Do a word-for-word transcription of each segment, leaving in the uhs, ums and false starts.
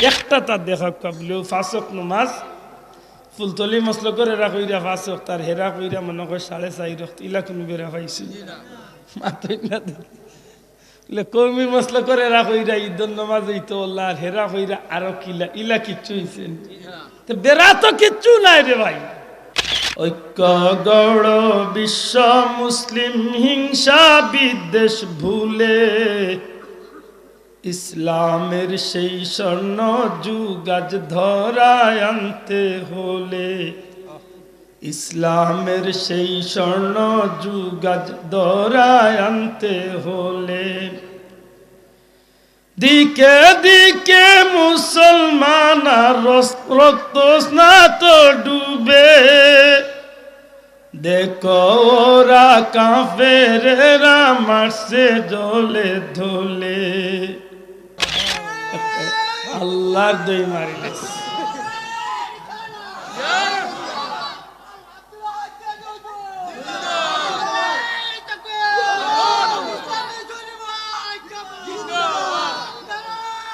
একটা তার দেখা কাবলেও পাঁচ ওয়াক্ত নমাজ, ফুলতলি মসলকর এরা কইরা পাঁচ ওয়াক্ত, আর হেরা কইরা মনে কয় সাড়ে চাইর ওয়াক্ত, ইলা কুনু বেড়া পাইছি? মাতইন না দে। বলে, কওমি মসলকর এরা কইরা ইদর নমাজ অইতো আল্লাহ, আর হেরা কইরা আরো কিলা, ইলা কিচ্ছু অইছে নি? তো বেড়া তো কিচ্ছু নাই রে ভাই। ঐক্য গড় বিশ্ব মুসলিম, হিংসা বিদ্বেষ ভুলে, ইসলামের সেই স্বর্ণ যুগ আজ ধরায় আনতে হলে, ইসলামের সেই স্বর্ণ যুগ আজ ধরায় আনতে হলে, দিকে দিকে মুসলমান আর রস-, রক্ত স্নাত ডুবে, দেখো ওরা কাফেরেরা মারছে জলে ধলে। আল্লাহর দই মারিলিস।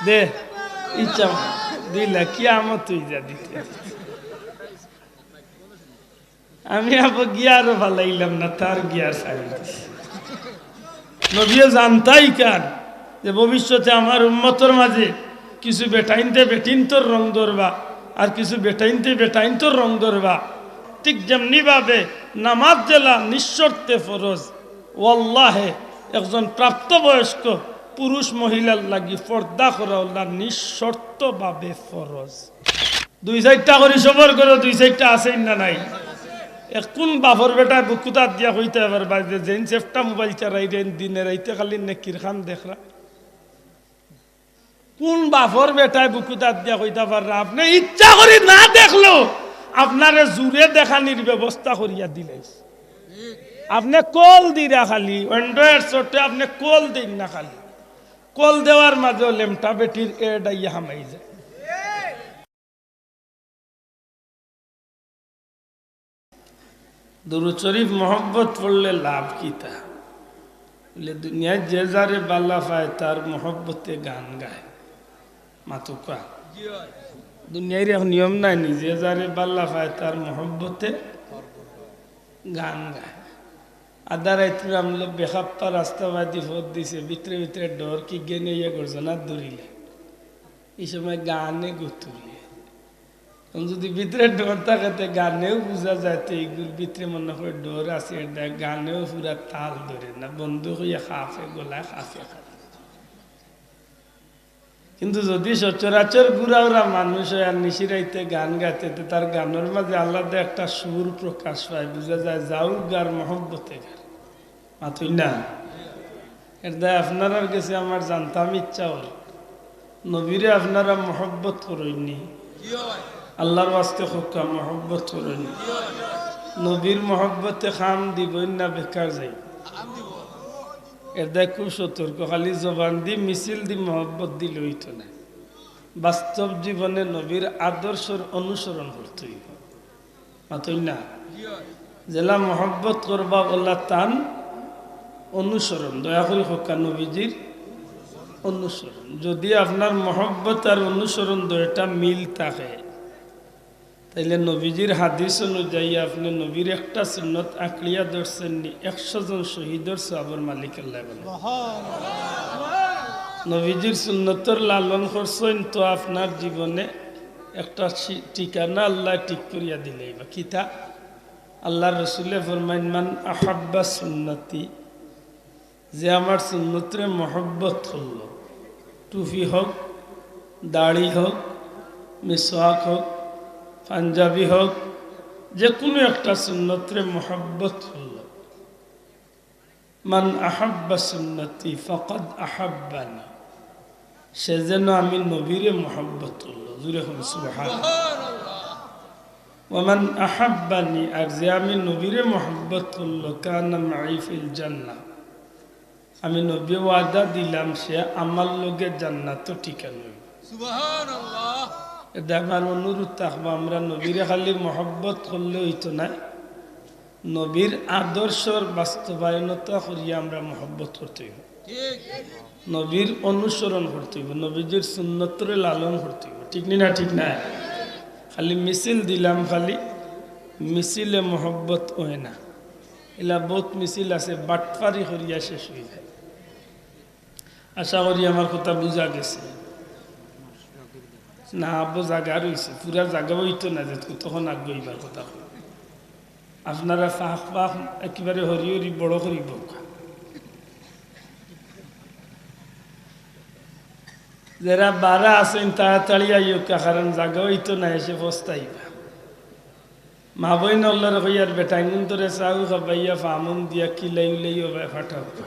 দে, ইচ্ছা দিলা, কিয়ামত তুই যা দিতে। আমি আবার গিয়ারও ফালাইলাম না, তার গিয়ার ছাড়ি দিছি। নবীয়ে জানতা ইখান যে ভবিষ্যতে আমার উম্মতর মাঝে কিছু বেটাইন্তে বেটিন্তর রং ধরবা, আর কিছু বেটাইন্তে বেটাইন্তর রং ধরবা। ঠিক যেমনি ভাবে নামাজ যেলা নিঃশর্তে ফরজ, ওয়াল্লাহে একজন প্রাপ্তবয়স্ক পুরুষ মহিলার লাগি পর্দা করা অলা নিঃশর্তভাবে ফরজ। দুই চাইরটা করি সবর করো, দুই চাইরটা আছে না নাই? এক কুন বাপর বেটায় বুকুত আত দিয়া কইতা পারবা যে যেইন চেফটা মোবাইল চালাইরা, দিনে রাইতে খালি নেকির কাম দেখরা? কুন বাপর বেটায় বুকুত আত দিয়া কইতা পাররা, আপনে ইচ্ছা করি না দেখলেও আপনারে জুরে দেখানির ব্যবস্থা করিয়া দিলাইছি। আপনে কল দিরা খালি, Android সেটে আপনে কল দেইন না খালি, কল দেওয়ার মাঝেও লেমটা বেটির এড আইয়া হামাই যায়। দুরূদ শরীফ মহব্বত পড়লে লাভ কিতা? বলে, দুনিয়াত যে যারে বালা পায়, তার মহব্বতে গান গায়। মাতুক্কা। দুনিয়ার এক নিয়ম নাই নি, যে যারে বালা পায়, তার মহব্বতে গান গায়। আধা রাইতরে আমলো বেখাপ্পা রাস্তাবাদি ফত দিছে, ভিতরে ভিতরে ডর কি গেনে ইয়া গর্জনা দৌড়িলে। এই সময় গানে গুতুরিয়ে। এখন যদি ভিতরে ডর থাকে, তে গানেও বুঝা যায়, তে এইগুর ভিতরে মনে হয় ডর আছে, এটা গানেও পুরা তাল ধরে না, বন্দুক হইয়া কাঁপে, গলায় কাঁপে। কিন্তু যদি সচরাচর গুড়াউরা মানুষ হয় আর নিশি রাইতে গান গাইতে, তে তার গানের মাঝে আলাদা একটা সুর প্রকাশ পায়, বুঝা যায় যাও গার মহব্বতে গার। মাতই না। এর দায় আপনারার গেছে আমার জানতাম ইচ্ছা হল, নবীরে আপনারা মহব্বত করইননি? আল্লাহর ওয়াস্তে কউক্কা, মহব্বত করইননি? নবীর মহব্বতে কাম দিবইন না বেকার যাই? এর দায় খুব সতর্ক, খালি জবান দি মিছিল দি মহব্বত দিলে অইতো না। বাস্তব জীবনে নবীর আদর্শর অনুসরণ করতে হইব। মাতই না। যেলা মহব্বত করবা, ওলা তান অনুসরণ। দয়া করি কউক্কা, নবীজির অনুসরণ। যদি আপনার মহব্বত আর অনুসরণ দুইটা মিল থাকে, তাইলে নবীজির হাদিস অনুযায়ী আপনে নবীর একটা সুন্নত আঁকড়িয়া ধরছেন নি, একশো জন শহীদর সওয়াবর মালিক আল্লাহ বলে। নবীজির সুন্নতর লালন করছেন, তো আপনার জীবনে একটা ঠি-, ঠিকানা আল্লাহ ঠিক করিয়া দিলে বা কিতা। আল্লাহর রসুলে ফরমাইন, "মান আহাব্বা সুন্নতি", যে আমার সুন্নতরে মহব্বত করল, টুপি হোক, দাড়ি হোক, মিসওয়াক হোক, পাঞ্জাবি হোক, যে কোনো একটা সুন্নতরে মহব্বত করল, "মান আহাব্বা সুন্নতি ফাকাদ আহাব্বানি", সে যেন আমি নবীরে মহব্বত করল। জুরে কউক্কা সুবহানাল্লাহ। "ওয়া মান আহাব্বানি", আর যে আমি নবীরে মহব্বত করল, "কানা মাই ফিল জান্নাহ", আমি নবী ওয়াদা দিলাম, সে আমার লগে জান্নাতো ঠিকানা অইব। সুবহানাল্লাহ। এতে আমার অনুরোধ থাকবো, আমরা নবীরে খালি মহব্বত করলে অইতো না, নবীর আদর্শর বাস্তবায়নতা করিয়া আমরা মহব্বত করতে অইব। ঠিক। নবীর অনুসরণ করতে অইব, নবীজির সুন্নতরে লালন করতে অইব। ঠিক নি না? ঠিক না? খালি মিছিল দিলাম, খালি মিছিলে মহব্বত অয় না। ইলা বউত মিছিল আছে, বাটপারি করিয়া শেষ অই যায়। আশা করি আমার কথা বুঝা গেছে। না, আব্বু, জাগা রইছে, পুরা জাগা অইতো না, যে তখন আগে অইবার কথা। আপনারা ফাঁক ফাঁক একেবারে হরি হরি বড় করি বউক্কা। যেরা বারা আছইন, তাড়াতাড়ি আইউক্কা, কারণ জাগা অইতো না, এসে পস্তাইবা। মা বইন অকলরে কইয়ার, বেটাইনগুন্তরে চাউ খাবাইয়া, ফামুন দিয়া কিলাই উলাই অবায় ফাটাউক্কা।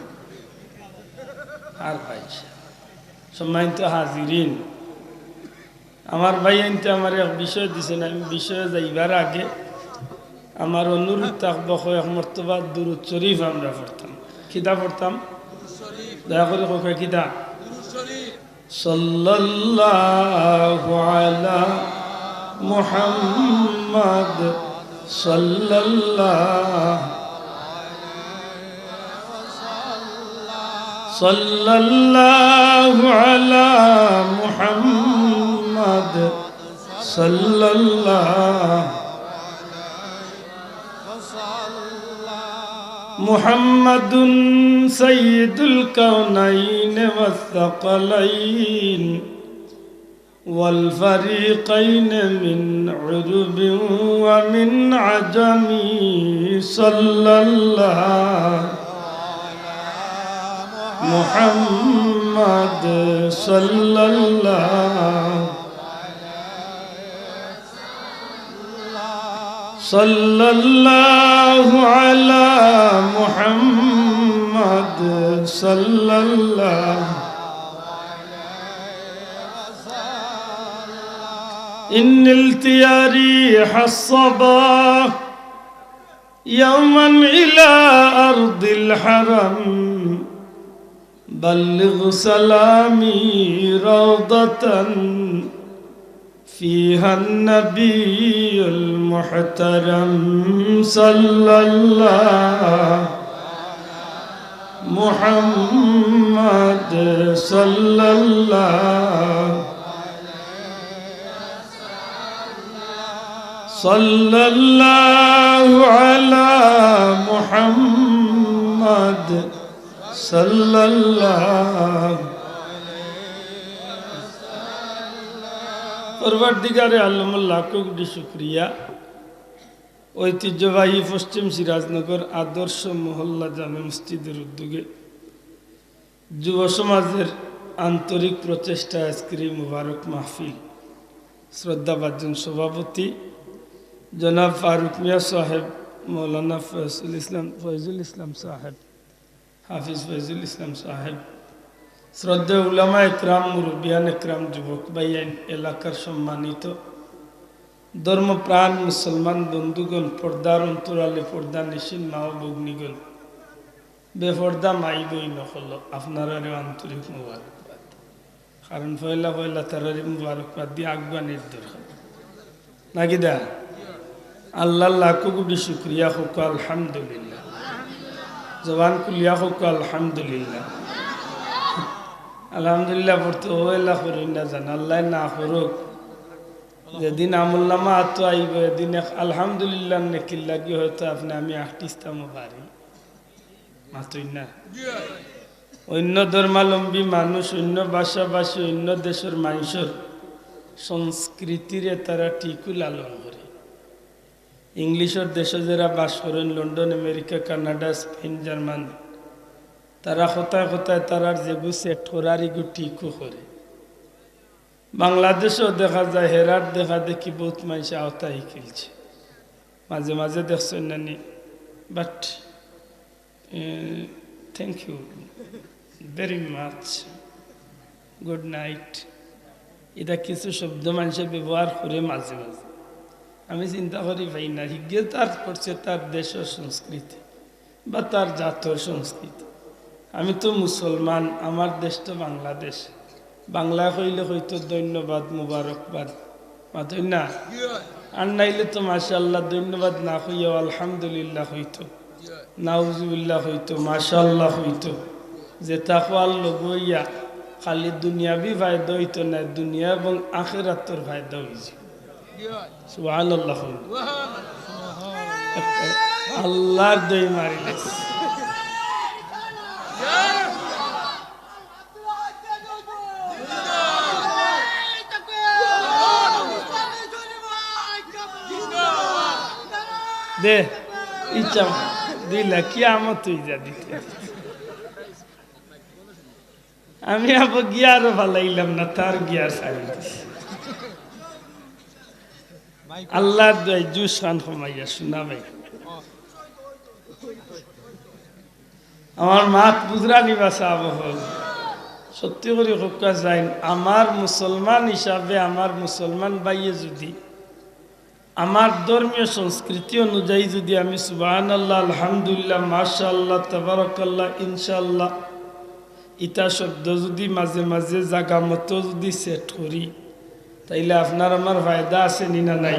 আর ভাই, সম্মানিত হাজিরিন, আমার ভাইয়াইন্তে আমারে এক বিষয় দিছইন, আমি বিষয়ে যাইবার আগে আমার অনুরোধ থাকবো, কয়েক মর্তবা দুরূদ শরীফ আমরা পড়তাম। কিতা পড়তাম? দয়া করি কউক্কা, কিতা? সাল্লাল্লাহু আলা মুহাম্মদ, সাল্লাল্লাহু সাল্লাল্লাহু আলা মুহাম্মদ, সাল্লাল্লাহু মুহাম্মাদুন সাইয়্যিদুল কাওনাইন ওয়াস সাকালাইন। والفريقين من عرب ومن عجم. صلى الله محمد، صلى الله، صلى الله على محمد، صلى الله. إن نلت يا ريح الصبا يوما إلى أرض الحرم، بلغ سلامي روضة فيها النبي المحترم، صلى الله محمد، صلى الله، صلى الله على محمد، صلى الله. পরওয়ারদিগারে আলমর লাখো কোটি শুকরিয়া, ঐতিহ্যবাহী পশ্চিম সিরাজনগর আদর্শ মহল্লা জামে মসজিদের উদ্যোগে যুব সমাজের আন্তরিক প্রচেষ্টায় আজকের এই মুবারক মাহফিল শ্রদ্ধাভাজন সভাপতি জনাব ফারুক মিয়া সাহেব, মৌলানা ফয়জুল ইসলাম, ফয়জুল ইসলাম সাহেব, হাফিজ ফয়জুল ইসলাম সাহেব, শ্রদ্ধেয় উলামা একরাম, মুরব্বিয়ান একরাম, যুবক ভাইয়াইন, এলাকার সম্মানিত ধর্মপ্রাণ মুসলমান বন্ধুগণ, পর্দার অন্তরালে পর্দানিশীন মা ও ভগ্নীগণ, বেপর্দা মাই বইন অকল, আপনারারেও আন্তরিক মুবারকবাদ। কারণ পয়লা পয়লা তারারে মুবারকবাদ দিয়া আগুয়ানির দরকার। নাকি দা? আল্লাহর লাখো কোটি শুকরিয়া, কউক্কা আলহামদুলিল্লাহ। জবান খুলিয়া কউক্কা আলহামদুলিল্লাহ। আলহামদুলিল্লাহ পড়তে অবহেলা করইন না জান, আল্লায় না করউক। যেদিন আমলনামা আতো আইবো, এদিন এক আলহামদুলিল্লাহর নেকির লাগি হয়তো আপনে আমি আটতিস্তামও পারি। মাতইন না। অইন্য ধর্মাবলম্বী মানুষ, অইন্য ভাষাভাষী, অইন্য দেশর মানষর সংস্কৃতিরে তারা ঠিকউ লালন করে। ইংলিশর দেশো যেরা বাস করইন, London, America, Canada, Spain, German, তারা কথায় কথায় তারার যেগু set করার ইগু ঠিকউ করে। বাংলাদেশো দেখা যায় হেরার দেখাদেখি বউত মানষে আওতা হিকিলছে। মাঝে মাঝে দেখছইন না নি? But, এ, thank you very much, good night, ইতা কিছু শব্দ মানষে ব্যবহার করে মাঝে মাঝে। আমি চিন্তা করি, ভাই না, হিগে তার করছে তার দেশর সংস্কৃতি বা তার জাতর সংস্কৃতি। আমি তো মুসলমান, আমার দেশ তো বাংলাদেশ। বাংলায় কইলে কইতো ধন্যবাদ, মুবারকবাদ, মাতইন না? আর নাইলে তো মাশাআল্লাহ, ধন্যবাদ না কইয়াও আলহামদুলিল্লাহ কইতো, নাউজুবিল্লাহ কইতো, মাশাআল্লাহ কইতো। যে তাকওয়ার লগে অইয়া খালি দুনিয়াবি ফায়দা অইতো নায়, দুনিয়া এবং আখেরাতর ফায়দা অইছে। সুবহানাল্লাহ। আল্লাহর দই মারিলে। দে, ইচ্ছা দিলা, কিয়ামত অই যা দিতে। আমি আবার গিয়ারও ফালাইলাম না, তার গিয়ার ছাড়ি দিছি। আল্লাহর দোয়াই জুশ খান কমাইয়া শোনা ভাই। আমার মাত বুঝরানি বা সাব অকল। সত্যি করি কউক্কা যাইন, আমার মুসলমান হিসাবে আমার মুসলমান ভাইয়ে যদি আমার ধর্মীয় সংস্কৃতি অনুযায়ী যদি আমি সুবহানাল্লাহ, আলহামদুলিল্লাহ, মাশাআল্লাহ, তাবারাকাল্লাহ, ইনশাআল্লাহ, ইতা শব্দ যদি মাঝে মাঝে জাগা মতো যদি set করি, তাইলে আপনার আমার ফায়দা আছে নি না নাই?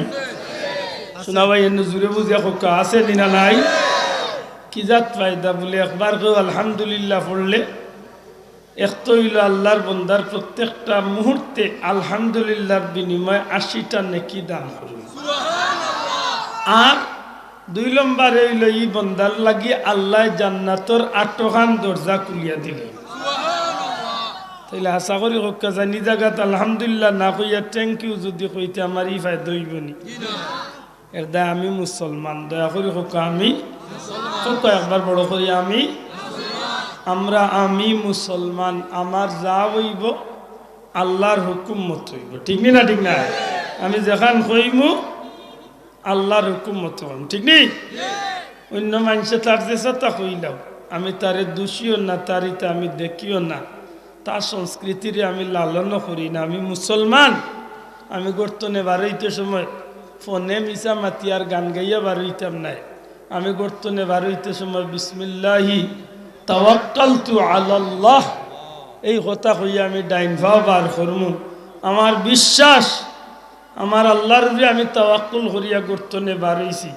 শোনা ভাই, এনে জুরে বুঝিয়া কউক্কা, আছে নি না নাই? কি জাত ফায়দা? বলে একবার কেউ আলহামদুলিল্লাহ পড়লে এক তো অইলো আল্লাহর বন্দার প্রত্যেকটা মুহূর্তে আলহামদুলিল্লাহর বিনিময়ে আশিটা নেকি দান করইন। আর দুই নম্বরে অইলো ই বন্দার লাগি আল্লায় জান্নাতর আটখান দরজা খুলিয়া দিলে। তাইলে আশা করি কউক্কা যাইন ই জাগাত আলহামদুলিল্লাহ না কইয়া thank you যদি কইতে আমার ই ফায়দা অইবো নি? এর দায় আমি মুসলমান, দয়া করি কউক্কা আমি, কউক্কা একবার বড় করি আমি, আমরা আমি মুসলমান, আমার যা অইবো আল্লাহর হুকুম মতো অইবো, ঠিক নি না? ঠিক না? আমি যেখান কইমু আল্লাহর হুকুম মতো কইমু, ঠিক নি? অইন্য মানষে তার যেছা তা কইলাম, আমি তারে দুষিও না, তার ইতা আমি দেখিও না। তার সংস্কৃতিরে আমি লালনও করি না। আমি মুসলমান, আমি ঘর তনে বারইতে সময় ফোনে মিছা মাতি আর গান গাইয়া বারইতাম নায়। আমি ঘর তনে বারইতে সময় বিসমিল্লাহি তাওয়াক্কালতু আলাল্লাহ, এই কথা কইয়া আমি ডাইন পাও বার করমু। আমার বিশ্বাস, আমার আল্লাহর উপরে আমি তাওয়াক্কুল করিয়া ঘর তনে বারইছি।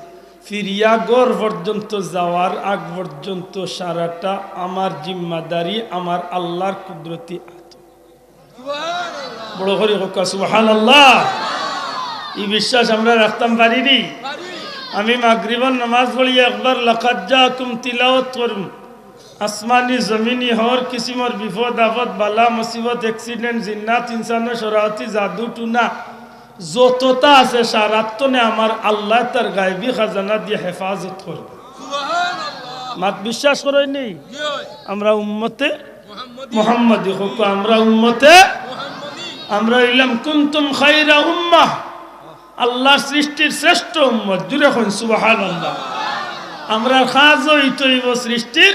ফিরিয়া ঘর পর্যন্ত যাওয়ার আগ পর্যন্ত সারাটা আমার জিম্মাদারি আমার আল্লাহর কুদরতি আত। বড় করি কউক্কা সুবহানাল্লাহ। ই বিশ্বাস আমরা রাখতাম পারি নি? আমি মাগরিবর নামাজ পড়িয়া একবার লাকাদ জাআকুম তিলাওয়াত করমু। আসমানি, জমিনি, হর কিসিমর বিপদ, আপদ, বালা, মুসিবত, accident, জিন্নাত, ইনসানর শরারতি, জাদু, টুনা, যততা আছে, সারার তনে আমার আল্লায় তার গায়বী খাজানা দিয়া হেফাজত করবো। মাত বিশ্বাস করইন নি? আমরা উম্মতে মুহাম্মদী, কউক্কা আমরা উম্মতে, আমরা অইলাম কুনতুম খায়রা উম্মাহ, আল্লাহর সৃষ্টির শ্রেষ্ঠ উম্মত। জুরে কইন সুবহানাল্লাহ। আমরার কাজও ইতা অইবো সৃষ্টির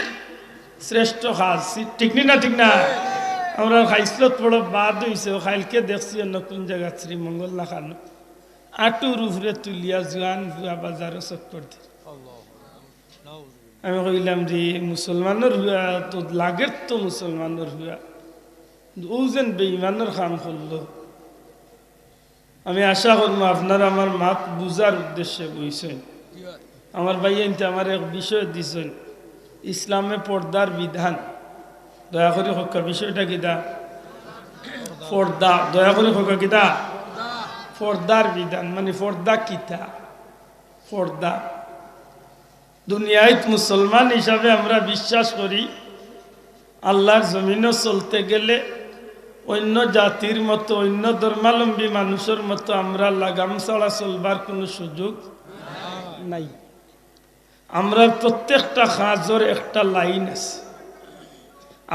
শ্রেষ্ঠ কাজ, ঠিক নি না? ঠিক না? আমরার খাইছলত বড় বাদ অইছে, অউ কাইলকে দেখছি অন্য কুন জাগাত শ্রীমঙ্গল লাখানো, আটুর উপরে তুলিয়া জুয়ান পুয়া বাজারো চক্কর দের। আমি কইলাম যে, মুসলমানর পুয়া তো লাগের তো মুসলমানর পুয়া, কিন্তু অউ যেন বেইমানর কাম করলো। আমি আশা করমু আপনারা আমার মাত বুঝার উদ্দেশ্যে বইছইন। আমার ভাইয়াইন্তে আমার এক বিষয় দিছইন, ইসলামে পর্দার বিধান। দয়া করি কউক্কা বিষয়টা কিতা? পর্দা। দয়া করি কউক্কা কিতা? পর্দার বিধান। মানে পর্দা কিতা? পর্দা। দুনিয়াইত মুসলমান হিসাবে আমরা বিশ্বাস করি, আল্লাহর জমিনো চলতে গেলে অইন্য জাতির মতো, অইন্য ধর্মাবলম্বী মানুষর মতো আমরা লাগাম ছাড়া চলবার কুনু সুযোগ নাই। আমরার প্রত্যেকটা কাজর একটা লাইন আছে,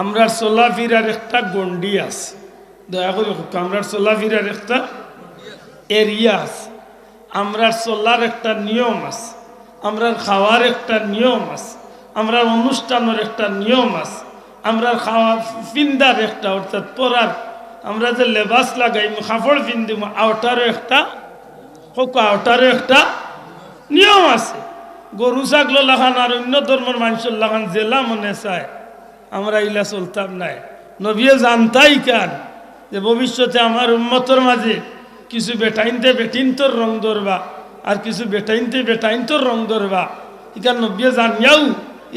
আমরার চলাফিরার একটা গণ্ডি আছে। দয়া করি কউক্কা, আমরার চলাফিরার একটা area আছে, আমরার চলার একটা নিয়ম আছে, আমরার খাওয়ার একটা নিয়ম আছে, আমরার অনুষ্ঠানর একটা নিয়ম আছে, আমরার খাওয়া ফিন্দার একটা, অর্থাৎ পরার, আমরা যে লেবাস লাগাইমু, কাপড় ফিন্দিমু, অটারও একটা, কউক্কা, অটারও একটা নিয়ম আছে। গরু ছাগলর লাখান আর অইন্য ধর্মর মানষর লাখান যেলা মনে চায়, আমরা ইলা চলতাম নায়। নবিয়ে জানতা ইখান যে ভবিষ্যতে আমার উম্মতর মাঝে কিছু বেটাইন্তে বেটিন্তর রং ধরবা, আর কিছু বেটাইন্তে বেটাইন্তর রং ধরবা। ইখান নবিয়ে জানিয়াও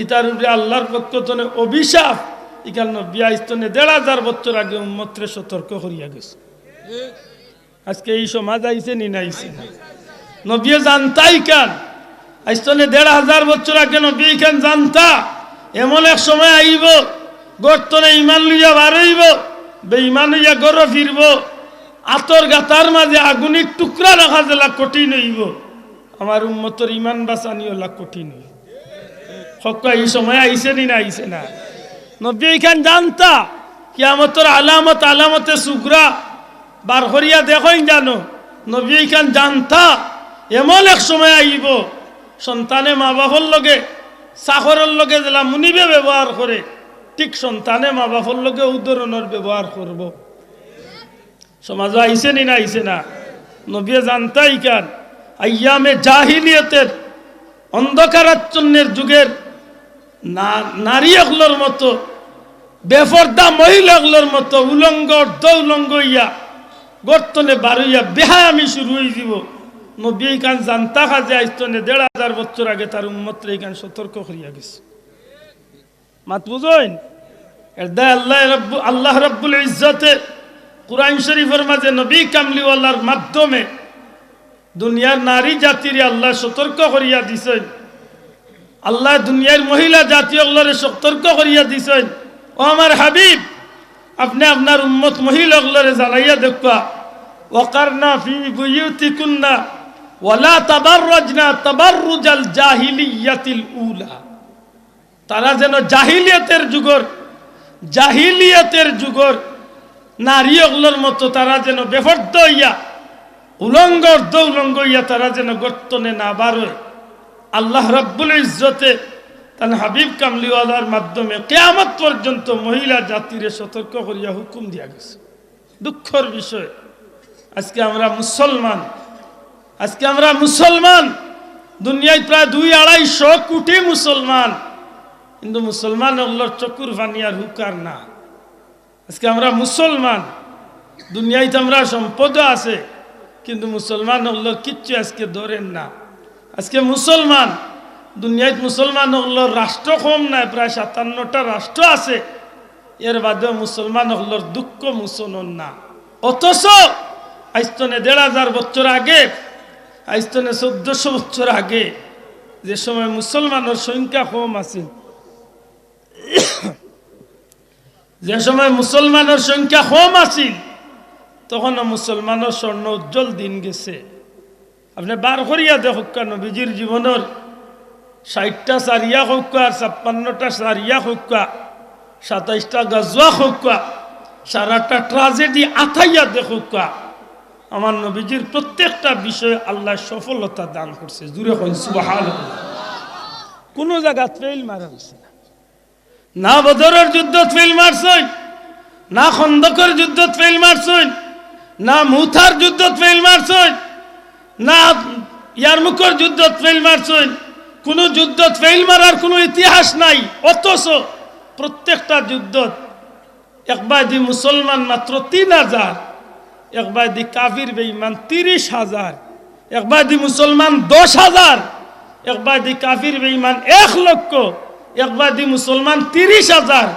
ইতার উপরে আল্লাহর পক্ষ তনে অভিশাপ, ইখান নবী আইস্তনে দেড় হাজার বছর আগে উম্মতরে সতর্ক করিয়া গেছে। আজকে ই সমাজ আইছে নি না আইছে না? নবীয়ে জানতা ইখান। আইস্তনে দেড় হাজার বছর আগে নবী ইখান জানতা। এমন এক সময় আইবো, ঘর তনে ইমান লইয়া বার অইবো, বেইমান অইয়া ঘরো ফিরবো। আতর গাতার মাঝে আগুনির টুকরা রাখা যেলা কঠিন অইবো, আমার উম্মতর ইমান বাঁচানি অলা কঠিন অইবো। কউক্কা, ই সময় আইছে নি না আইছে না? নবীয়ে ইখান জানতা। কিয়ামতর আলামত, আলামতে সুগরা বার করিয়া দেখইন জানো। নবীয়ে ইখান জানতা, এমন এক সময় আইবো, সন্তানে মা বাপর লগে, চাকরর লগে যেলা মুনিবে ব্যবহার করে, ঠিক সন্তানে মা বাপর লগে অউ ধরনর ব্যবহার করবো। সমাজো আইছে নি না আইছে না? নবীয়ে জানতা ইখান। আইয়ামে জাহিলিয়তের অন্ধকারাচ্ছন্নের যুগের না-, নারী অকলর মতো, বেপর্দা মহিলা অকলর মতো উলঙ্গ, অর্ধ উলঙ্গ অইয়া, ঘর তনে বার অইয়া বেহায়ামি শুরু অইযিবো। নবীয়ে ইখান জানতা কাজে আইস্তনে দেড় হাজার বছর আগে তার উম্মতরে ইখান সতর্ক করিয়া গেছে। মাত বুঝইন? এরদায় আল্লাহ রব্বু-, আল্লাহ রব্বুল ইজ্জতে কুরআন শরীফর মাঝে নবী কামলিওয়ালার মাধ্যমে দুনিয়ার নারী জাতিরে আল্লায় সতর্ক করিয়া দিছইন। আল্লায় দুনিয়ার মহিলা জাতি অকলরে সতর্ক করিয়া দিছইন, "ও আমার হাবিব, আপনে আপনার উম্মত মহিলা অকলরে জানাইয়া দেউক্কা, ওয়াকারনা ফি বুয়ুতিকুন্না ওয়ালা তাবাররাজনা তাবাররুজাল জাহিলিয়াতিল উলা।" তারা যেন জাহিলিয়তের যুগর, জাহিলিয়তের যুগর নারী অকলর মতো তারা যেন বেপর্দা অইয়া, উলঙ্গ অর্ধ উলঙ্গ অইয়া তারা যেন ঘর তনে না বার অয়। আল্লাহ রব্বুল ইজ্জতে তান হাবিব কামলিওয়ালার মাধ্যমে কিয়ামত পর্যন্ত মহিলা জাতিরে সতর্ক করিয়া হুকুম দিয়া গেছে। দুঃখর বিষয়, আজকে আমরা মুসলমান, আজকে আমরা মুসলমান, দুনিয়াত প্রায় দুই আড়াইশো কোটি মুসলমান, কিন্তু মুসলমান অকলর চকুর পানি আর হুকার না। আজকে আমরা মুসলমান, দুনিয়াত আমরা সম্পদ আছে, কিন্তু মুসলমান অকলর কিচ্ছু আজকে ধরের না। আজকে মুসলমান, দুনিয়াত মুসলমান অকলর রাষ্ট্র কম নায়, প্রায় সাতান্নটা রাষ্ট্র আছে, এর বাদেও মুসলমান অকলর দুঃখ মুছন অর না। অথচ আইজ তনে দেড় হাজার বছর আগে, আইজ তনে চৌদ্দশো বছর আগে, যে সময় মুসলমানর সংখ্যা কম আছিল, যে সময় মুসলমানর সংখ্যা কম আছিল, তখনও মুসলমানর স্বর্ণ উজ্জ্বল দিন গেছে। আপনে বার করিয়া দেখউক্কা, নবীজির জীবনর ষাইটটা সারিয়া কউক্কা আর ছাপ্পান্নটা সারিয়া কউক্কা, সাতাইশটা গাজওয়া কউক্কা, সারাটা ট্রাজেডি আতাইয়া দেখউক্কা, আমার নবীজির প্রত্যেকটা বিষয়ে আল্লায় সফলতা দান করছে। জুরে কইন সুবহানাল্লাহ। কুনু জাগাত ফেইল মারা অইছে না। না বদরর যুদ্ধত ফেইল মারছইন, না খন্দকর যুদ্ধত ফেইল মারছইন, না মুতার যুদ্ধত ফেইল মারছইন, না ইয়ারমুকর যুদ্ধত ফেইল মারছইন। কুনু যুদ্ধত ফেইল মারার কুনু ইতিহাস নাই। অথচ প্রত্যেকটা যুদ্ধত একবায়দি মুসলমান মাত্র তিন হাজার, একবায়দি কাফির বেঈমান তিরিশ হাজার, একবায়দি মুসলমান দশ হাজার, একবায়দি কাফির বেঈমান এক লক্ষ, একবায়দি মুসলমান তিরিশ হাজার,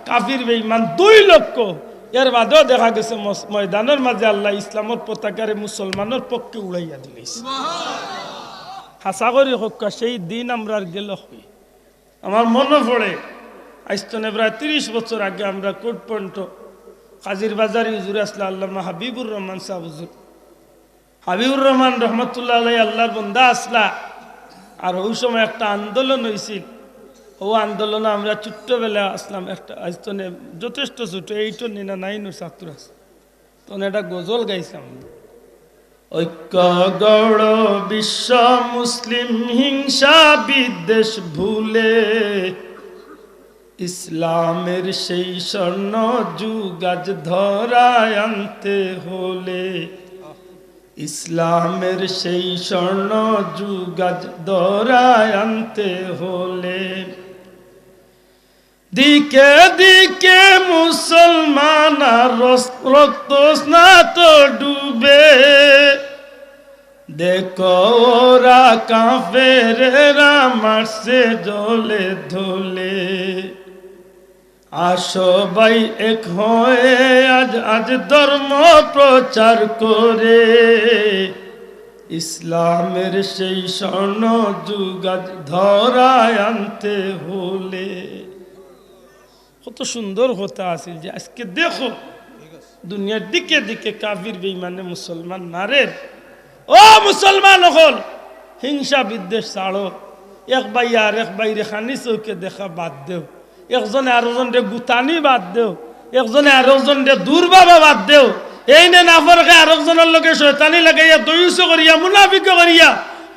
কাফির বেঈমান দুই লক্ষ। এর বাদেও দেখা গেছে মস-, ময়দানর মাঝে আল্লায় ইসলামর পতাকারে মুসলমানর পক্ষে উড়াইয়া দিলাইছে। হাছা করি কউক্কা, সেই দিন আমরার গেল কই? আমার মনো পড়ে, আইজ তনে প্রায় তিরিশ বছর আগে আমরা কোর্ট পয়েন্টো কাজির বাজারি হুজুর আছলা আল্লামা হাবিবুর রহমান সাব হুজুর। হাবিবুর রহমান রহমতুল্লাহ আলাই আল্লার বন্দা আছলা। আর অউ সময় একটা আন্দোলন অইছিল, অউ আন্দোলনো আমরা ছোট্টবেলা আছলাম, একটা, আইজ তনে যথেষ্ট ছোট, এইটর নি না নাইনর ছাত্র আছলাম। তখন একটা গজল গাইছলাম। ঐক্য গড় বিশ্ব মুসলিম, হিংসা বিদ্বেষ ভুলে, ইসলামের সেই স্বর্ণ যুগ আজ ধরায় আনতে হলে, ইসলামের সেই স্বর্ণ যুগ আজ ধরায় আনতে হলে। দিকে দিকে মুসলমান আর রস-, রক্ত স্নাত ডুবে। দেখো ওরা কাফেরেরা মারছে জলে ধলে। আসো ভাই এক হয়ে আজ, আজ ধর্ম প্রচার করে, ইসলামের সেই স্বর্ণ যুগ আজ ধরায় আনতে হলে। কত সুন্দর কথা আছিল যে আজকে দেখো দুনিয়ার দিকে দিকে কাফির বেঈমানে মুসলমান মারের। ও মুসলমান অকল, হিংসা বিদ্বেষ ছাড়ো। এক ভাই আর এক ভাইরে খানি চউখে দেখা বাদ দেও। একজনে আরকজনরে গুতানি বাদ দেও, একজনে আরকজনরে দুর্ভাবা বাদ দেও। এইনে নাফরকে আরকজনর লগে শয়তানি লাগাইয়া, দয়ুস করিয়া, মুনাফিক করিয়া,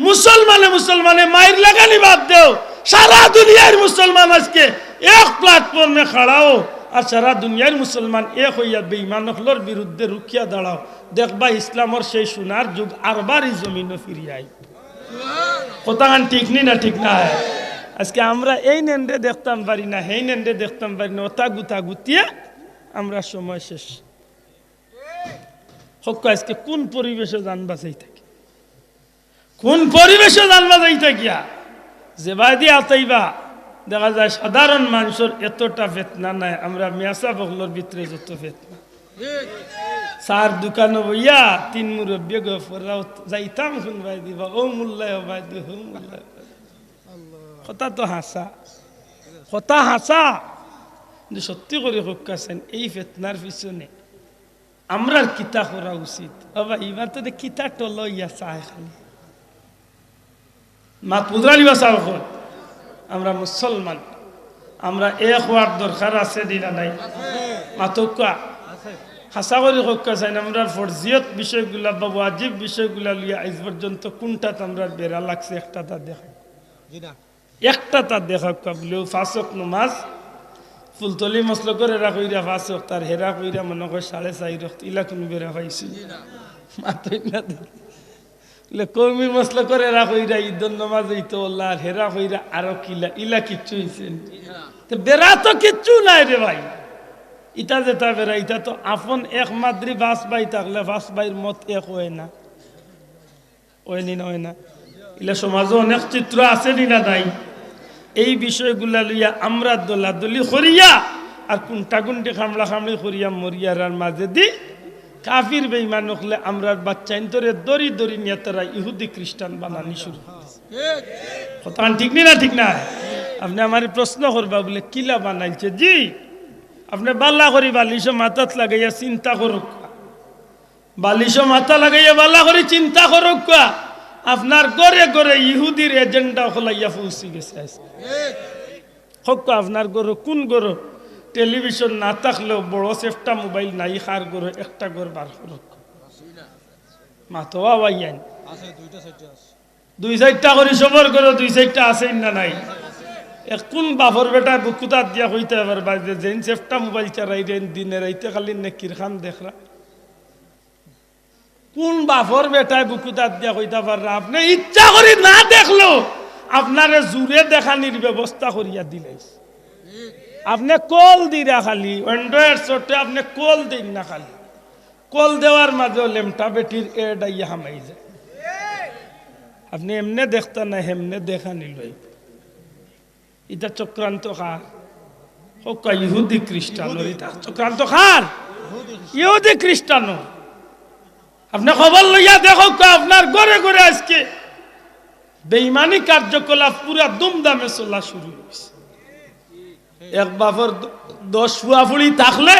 মুসলমানে মুসলমানে মাইর লাগানি বাদ দেও। সারা দুনিয়ার মুসলমান আজকে এক প্ল্যাটফর্মে খাড়াও, আর সারা দুনিয়ার মুসলমান এক অইয়া বেঈমান অকলর বিরুদ্ধে রুখিয়া দাঁড়াও। দেখবা ইসলামর সেই সোনার যুগ আরবার ই জমিনো ফিরিয়া আইবো। কথাখান ঠিক নি না ঠিক নায়? আজকে আমরা এইন এনরে দেখতাম পারি না, হেইন এনরে দেখতাম পারি না, অতা গুতা গুতিয়া আমরা সময় শেষ। কউক্কা আজকে কুন পরিবেশো জান বাচাই থাকি, কুন পরিবেশো জান বাচাই থাকিয়া যে বায়দি আতাইবা, দেখা যায় সাধারণ মানষর এতটা ফেতনা নাই, আমরা মিয়াসাব অকলর ভিতরে যত ফেতনা। চার দোকানো বইয়া তিন মুরব্বিয়ে গফরাও যাইতাম কুন বায়দি বা ও মুল্লায় ও বায়দি, ও মুল্লায়। কথা তো হাছা, কথা হাছা। কিন্তু সত্যি করি কউক্কা চাইন, এই ফেতনার পিছনে আমরার কিতা করা উচিত? বাবা, ইবার তো দে কিতা টল অইয়া চায় খালি। মাত বুঝরানি বা চাও কই? আমরা মুসলমান, আমরা এক অওয়ার দরকার আছে নি না নাই? মাতউক্কা। হাছা করি কউক্কা চাইন, আমরার ফরজিয়ত বিষয়গুলা বা ওয়াজিব বিষয়গুলা লইয়া আইজ পর্যন্ত কুনটাত আমরার বেড়া লাগছে? একটা তা দেখাই। একটা তা দেখাউক্কা বুলে, ও পাঁচ ওয়াক্ত নমাজ, ফুলতলি মসলকর এরা কইরা পাঁচ ওয়াক্ত, আর হেরা কইরা মনো কয় সাড়ে চাইর ওয়াক্ত, ইলা কুনু বেড়া পাইছি? মাতইন না দে। বুলে, কওমি মসলকর এরা কইরা ইদর নমাজ অইতো অলা, আর হেরা কইরা আরো কিলা, ইলা কিচ্ছু অইছে নি? তে বেড়া তো কিচ্ছু নাই রে ভাই। ইতা যেতা বেড়া, ইতা তো আপন এক মাদ্রি পাঁচ ভাই থাকলে পাঁচ ভাইর মত এক অয় না। অয় নি না অয় না? ইলা সমাজো অনেক চিত্র আছে নি না নাই? এই বিষয়গুলা লইয়া আমরা দলাদলি করিয়া আর কুন্টাকুন্টি খামড়াখামড়ি করিয়া মরিয়ার আর মাজেদি কাফির বেঈমান অকলে আমরার বাচ্চাইন্তরে দড়ি দড়ি নিয়া তারা ইহুদি খ্রিস্টান বানানি শুরু করছে। কথাখান ঠিক নি না ঠিক নায়? আপনে আমারে প্রশ্ন করবা বুলে, "কিলা বানাইছে?" জি, আপনে বালা করি বালিশো মাথাত লাগাইয়া চিন্তা করউক্কা। বালিশো মাথা লাগাইয়া বালা করি চিন্তা করউক্কা, আপনার ঘরে ঘরে ইহুদির এজেন্ডা অকল আইয়া পৌঁছি গেছে আইজকে। কউক্কা, আপনার ঘরো কুন ঘরো টেলিভিশন না থাকলেও বড় সেফটা মোবাইল নাই? কার ঘরো একটা ঘর বার করউক্কা। মাতো বা ভাইয়াইন। দুই চাইরটা করি সবর ঘরো দুই চাইরটা আছে না নাই? এক কুন বাপর বেটায় বুকুত আত দিয়া কইতা পারবা যে যেইন সেফটা মোবাইল চালাইরা দিনে রাইতে খালি নেকির কাম দেখরা? কুন বাপর বেটায় বুকুত আত দিয়া কইতা পাররা, আপনে ইচ্ছা করি না দেখলেও আপনারে জুরে দেখানির ব্যবস্থা করিয়া দিলাইছে। আপনে কল দিরা খালি, Android সেটে আপনে কল দেইন না খালি। কল দেওয়ার মাজেও লেমটা বেটির এড আইয়া হামাই যায়। আপনে এমনে দেখতা না, হেমনে দেখানি লই। ইতা চক্রান্ত কার? কউক্কা ইহুদি খ্রিস্টানর। ইতা চক্রান্ত কার? ইহুদি খ্রিস্টানর। আপনে খবর লইয়া দেখউক্কা, আপনার ঘরে ঘরে আইজকে বেইমানি কার্যকলাপ পুরা ধুমধামে চলা শুরু অইছে। এক বাপর দ-, দশ ফুয়া ফুড়ি থাকলে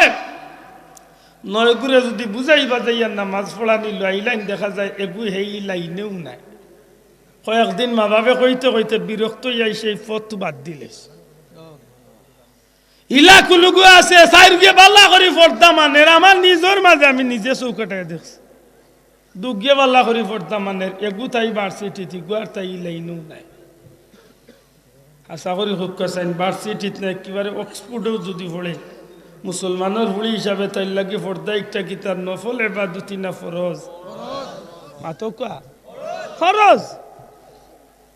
নয়গুরে যুদি বুঝাই বাজাইয়া নামাজ পড়ানি লইলাইন, দেখা যায় এগু হেই লাইনেউ নাই। কয়েকদিন মা বাপে কইতে কইতে বিরক্ত অইয়া সেই পথ বাদ দিলে। ইলা কুনুগু আছে, চাইরগুয়ে বালা করি পর্দা মানের, আমার নিজর মাজে আমি নিজে চউকাটায় দেখছি। দুগুয়ে বালা করি পর্দা মানের, এগু তাই ভার্সিটিত, ইগু আর তাই ই লাইনেউ নাই। আশা করি কউক্কা চাইন, ভার্সিটিত না, একেবারে অক্সফোর্ডেও যুদি পড়ে, মুসলমানর ফুড়ি হিসাবে তাইর লাগি পর্দা একটা কিতা নফল এবাদতি না ফরজ? মাতউক্কা। ফরজ।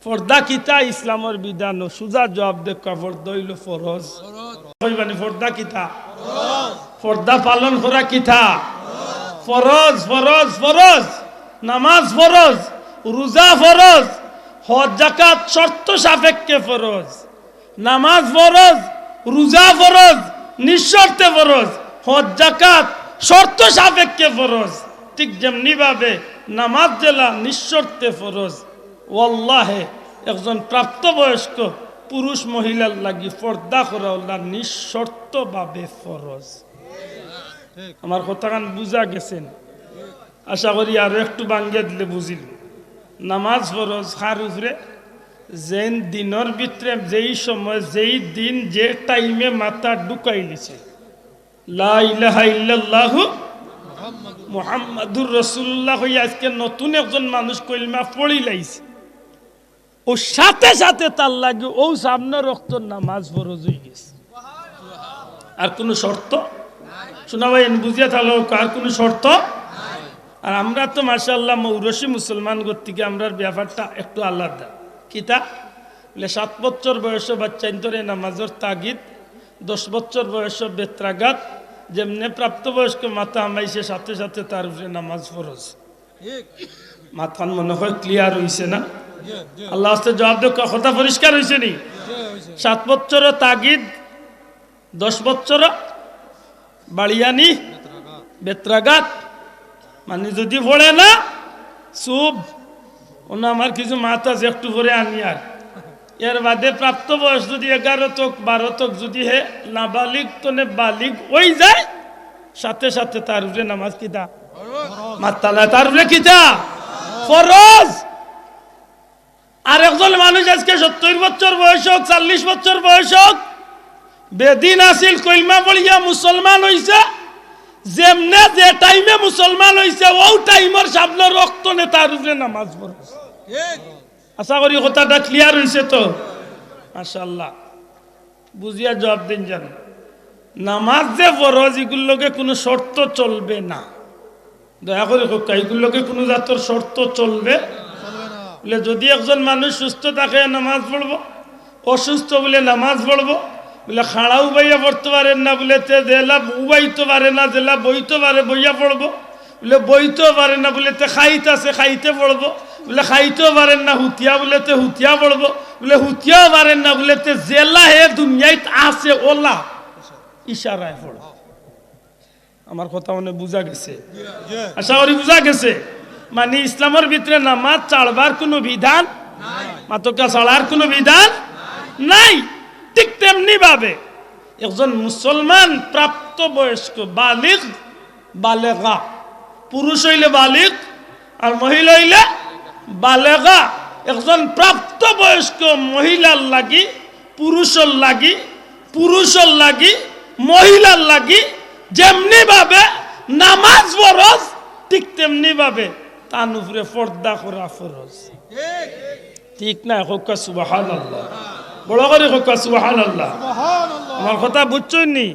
পর্দা কিতা ইসলামর বিধানো? সুজা জুয়াব দেউক্কা, পর্দা অইলো ফরজ। কইবানি পর্দা কিতা? পর্দা পালন করা কিতা? ফরজ, ফরজ, ফরজ। নামাজ ফরজ, রুজা ফরজ, হজ জাকাত শর্ত সাপেক্ষে ফরজ। নামাজ ফরজ, রুজা ফরজ, নিঃশর্তে ফরজ। হজ জাকাত শর্ত সাপেক্ষে ফরজ। ঠিক যেমনি ভাবে নামাজ যেলা নিঃশর্তে ফরজ, ওয়াল্লাহে একজন প্রাপ্তবয়স্ক পুরুষ মহিলার লাগি পর্দা করা অলা নিঃশর্তভাবে ফরজ। আমার কথাখান বুঝা গেছে নি? আশা করি আরো একটু ভাঙ্গিয়া দিলে বুঝিল। নামাজ ফরজ কার উপরে? যেইন দিনর ভিতরে, যেই সময়, যেই দিন, যে টাইমে মাথা ঢুকাইলিছে, লা ইলাহা ইল্লাল্লাহু মুহাম্মাদুর রাসূলুল্লাহ কইয়া আজকে নতুন একজন মানুষ কলমা পড়িলাইছে, অউ সাথে সাথে তার লাগি অউ সামনে অক্তর নামাজ ফরজ অইগেছে। আর কুনু শর্ত? শুনা ভাই, এন বুঝিয়া থাকলে অউ আর কুনু শর্ত? আর আমরা তো মাশাআল্লাহ মৌরসি মুসলমান গতিকে আমরার ব্যাপারটা একটু আলাদা। কিতা? বলে, সাত বছর বয়সে বাচ্চাইন্তরে নামাজর তাগিদ, দশ বছর বয়সে বেত্রাঘাত, যেমনে প্রাপ্তবয়স্ক মাথা হামাইছে সাথে সাথে তার উপরে নামাজ ফরজ। মাতখান মনে হয় ক্লিয়ার অইছে না? আল্লাহ আস্তে জবাব দেউক্কা, কথা পরিষ্কার অইছে নি? সাত বছর তাগিদ, দশ বছর বাড়িয়ানি, বেত্রাঘাত। মানে যদি পড়ে না, চুপ। অনো আমার কিছু মাত আছে, একটু পরে আনি। আর এর বাদে প্রাপ্ত বয়স যদি এগারো তক, বারো তক যদি হে নাবালিগ তনে বালিগ অইযায়, সাথে সাথে তার উপরে নামাজ কিতা? মাত্তালা, তার উপরে কিতা? ফরজ। আর একজন মানুষ আজকে সত্তইর বছর বয়স অউক, চল্লিশ বছর বয়স অউক, বেদিন আছিল, কলমা পড়িয়া মুসলমান অইছে, যেমনে যে টাইমে মুসলমান অইছে, অউ টাইমর সামনে অক্তনে তার উপরে নামাজ ফরজ। আশা করি কথাটা ক্লিয়ার অইছে তো? মাশাআল্লাহ। বুঝিয়া জবাব দেইন যেন। নামাজ যে ফরজ, ইগুর লগে কুনু শর্ত চলবে না। দয়া করি কউক্কা, ইগুর লগে কুনু জাতর শর্ত চলবে? বলে, যদি একজন মানুষ সুস্থ থাকে, নামাজ পড়বো, অসুস্থ বলে নামাজ পড়বো, বলে, খাড়া উবাইয়া পড়তো পারের না, বলে তে যেলা উবাইতো পারে না, যেলা বইতো পারে, বইয়া পড়বো। বলে, বইতো পারে না, বলে তে খাইত আছে, খাইতে পড়বো। বলে, খাইতো পারের না, হুতিয়া, বলে তে হুতিয়া পড়বো। বলে, হুতিয়াও পারের না, বলে তে যেলা হে দুনিয়াইত আছে অলা ইশারায় পড়বো। আমার কথা মানে বুঝা গেছে? আশা করি বুঝা গেছে। মানে ইসলামর ভিতরে নামাজ ছাড়বার কুনু বিধান, মাতকা ছাড়ার কুনু বিধান নাই। ঠিক তেমনি ভাবে একজন মুসলমান প্রাপ্তবয়স্ক বালিগ, বালেগা, পুরুষ অইলে বালিগ আর মহিলা অইলে বালেগা, একজন প্রাপ্তবয়স্ক মহিলার লাগি, পুরুষর লাগি, পুরুষর লাগি, মহিলার লাগি যেমনি ভাবে নামাজ ফরজ, ঠিক তেমনি ভাবে তান উপরে পর্দা করা ফরজ। ঠিক না? কউক্কা সুবহানাল্লাহ। বড় করি কউক্কা সুবহানাল্লাহ। আমার কথা বুঝছইন নি?